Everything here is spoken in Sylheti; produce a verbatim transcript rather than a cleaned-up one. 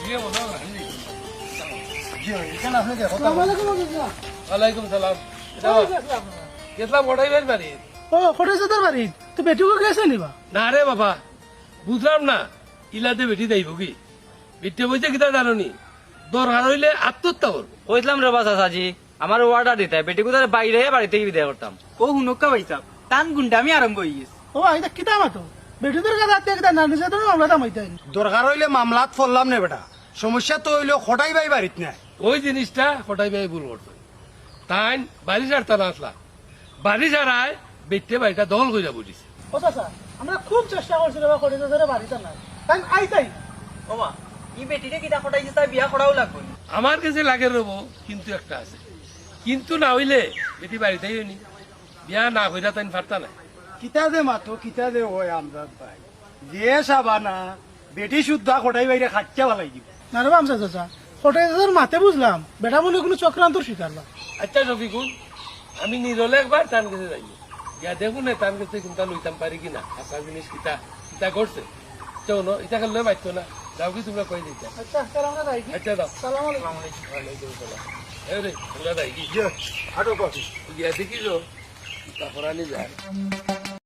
জি, এখানে আপনি দেখো। আসসালামু আলাইকুম, ওয়ালাইকুম সালাম। ওয়ালাইকুম সালাম। এটা কই গেছিলা আপনারা? গেছিলাম কটাই ভাইর বাড়ি। ও, কটাই চাচার বাড়ি? তো বেটিগু গেছে নি বা? না রে বাবা, বুঝলাম না, ইলাতে বেটি যাইব কি? বেটি বইছে কিতা জানো নি? দরকার হইলে আত্মহত্যা করবো। কইছিলাম রে বা চাচাজি, আমার অর্ডার দিতে, বেটিগুতারে বাইরে বাড়ি থাকি বিদায় করতাম। ও হুনক্কা ভাইসাব, তান গুন্ডামি আরম্ভ হই গেছে। ও, এটা কিতা মাতো? বেটিগুর কাছে আত্মীয় কিতা না নিজে তো মামলা দামাইতে। দরকার হইলে মামলাত ফড়লাম নে বেটা। সমস্যা তো হইলো কটাই ভাই বাড়িত নাই। ওই জিনিসটা কটাই ভাই ভুল করছে। তাইন বাড়ি ছাড়তা না আসলা, বাড়ি ছাড়ায় বেটিয়ে বাড়িটা দখল কইরা বইছে। ও চাচা, আমরা খুব চেষ্টা করছি রে বা, কটাই চাচারে বাড়িত আনার। তাইন আইতাই না। ও মা, ই বেটিরে কিতা কটাই চাচায় বিয়া করাও লাগবো নি? আমার কাছে লাগে রে বউ, কিন্তু একটা আছে। কিন্তু না হইলে বেটি বাড়িত আইবো নি। বিয়া না কইরা তাইন পারতা না। কিতা যে মাতো, কিতা যে হয় আমজাদ ভাই। যে সাবানা, বেটি শুদ্ধা কটাই ভাইরে খাইচ্চা ফালাই দিব। না রে বা আমজাদ চাচা, কটাই চাচার মাতে বুঝলাম, বেটা মনে হয় কোনো চক্রান্তর শিকার না। আচ্ছা শফিকুল, আমি নিরলে একবার তান কাছে যাই, গিয়া দেখমু নে তান কাছে কুনটা লইতাম পারি কিনা, হাছা জিনিস কিতা, কিতা করছে। চলো, ইটা করলে মাততো না, যাও কি তোমরা কই দিতা? আচ্ছা, তাহলে আমরা যাই কি? আচ্ছা, যাও। সালাম আলাইকুম। ওয়ালাইকুম সালাম। এ রে, তোমরা যাই কি? জি, আটো কফি। গিয়া দেখি তো, কিতা করা নি যায়।